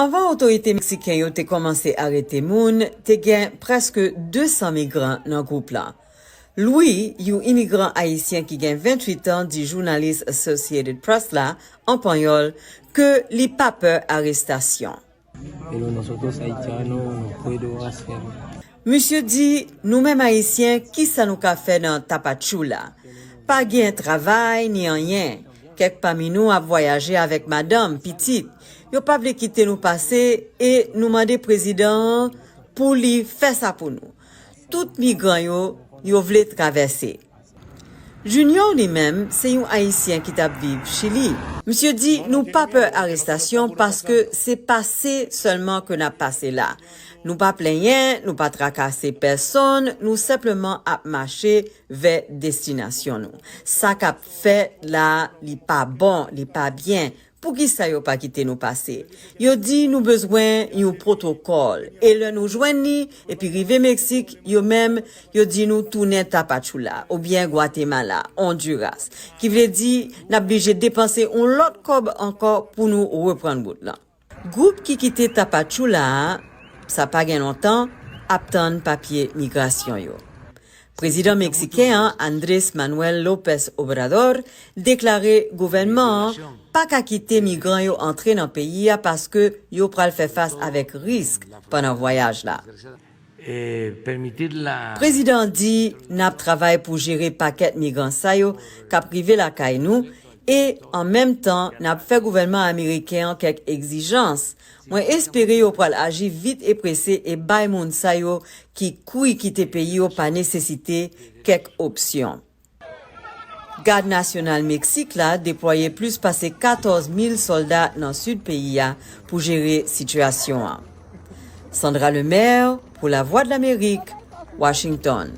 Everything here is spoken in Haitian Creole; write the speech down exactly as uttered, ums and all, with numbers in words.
Anvan otorite meksiken yo te kòmanse arete moun, te gen prèske de san migran nan gwoup la. Louis, yon imigran ayisyen ki gen venntuit an, di jounalis Associated Press la, an panyòl, ke li pa pè arestasyon. Pero nosotros haitianos no puedo hacer. Misye di, nou menm Ayisyen, ki sa nou ka fè nan Tapachula? Pa gen travay ni anyen. Kèk pami nou ap vwayaje avèk madanm, pitit. Yo pa vle kite nou pase e nou mande prezidan an pou li fè sa pou nou. Tout migran yo, yo vle travèse. Junior li menm, se yon Ayisyen ki t ap viv Chili. Misye di, nou pa pè arestasyon paske se pase sèlman ke n ap pase la. Nou pa plenyen, nou pa trakase pèsonn, nou senpleman ap mache vè destinasyon nou. Sa k ap fèt la, li pa bon, li pa byen. Poukisa yo pa kite nou pase? Yo di nou bezwen yon pwotokòl. E lè nou jwenn li, epi rive Meksik, yo menm, yo di nou tounen Tapachula, oubyen Gwatemala, Ondiras. Ki vle di, n ap blije depanse yon lòt kòb ankò pou nou reprann wout lan. Gwoup ki kite Tapachula a, sa pa gen lontan, ap tann papye migrasyon yo. Prezidan meksiken an, Andrés Manuel López Obrador, deklare gouvènman an pa ka kite migran yo antre nan peyi a paske yo pral fè fas avèk risk pandan vwayaj la. Prezidan an di, n ap travay pou jere pakèt migran sa yo k ap rive lakay nou, e, an menm tan, n ap fè gouvènman ameriken an kèk egzijans. Mwen espere yo pral aji vit e prese e bay moun sa yo ki kouri kite peyi yo pa nesesite kèk opsyon. Gad Nasyonal Meksik la deplwaye plis pase katòz mil sòlda nan sid peyi a pou jere sitiyasyon an. Sandra Lemaire, pou Lavwadlamerik, Washington.